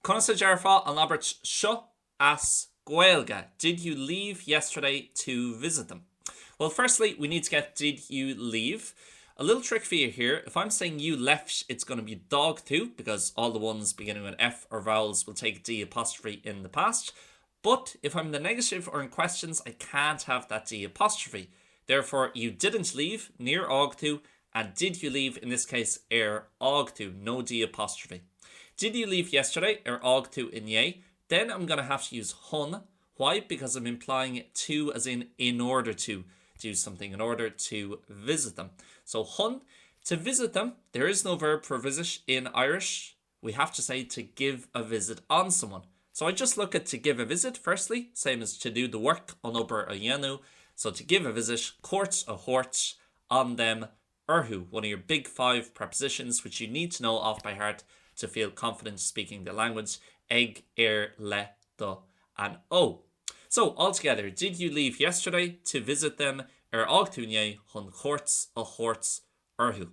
Conas a déarfá an abairt seo as Gaeilge? Did you leave yesterday to visit them? Well, firstly, we need to get did you leave. A little trick for you here, if I'm saying you left, it's going to be d'fhág tú because all the ones beginning with F or vowels will take D apostrophe in the past. But if I'm in the negative or in questions, I can't have that D apostrophe. Therefore, you didn't leave, níor fhág tú, and did you leave, in this case, ar fhág tú, no D apostrophe. Did you leave yesterday, ar fhág tú inné? Then I'm gonna have to use chun. Why? Because I'm implying to as in in order to do something, in order to visit them. So chun, to visit them, there is no verb for visit in Irish. We have to say to give a visit on someone. So I just look at to give a visit, firstly, same as to do the work, an obair a dhéanamh. So to give a visit, cuairt a thabhairt, on them, orthu, one of your big five prepositions which you need to know off by heart to feel confident speaking the language, ag, ar, le, do and ó. So, all together, did you leave yesterday to visit them, ar fhág tú inné chun cuairt a thabhairt orthu?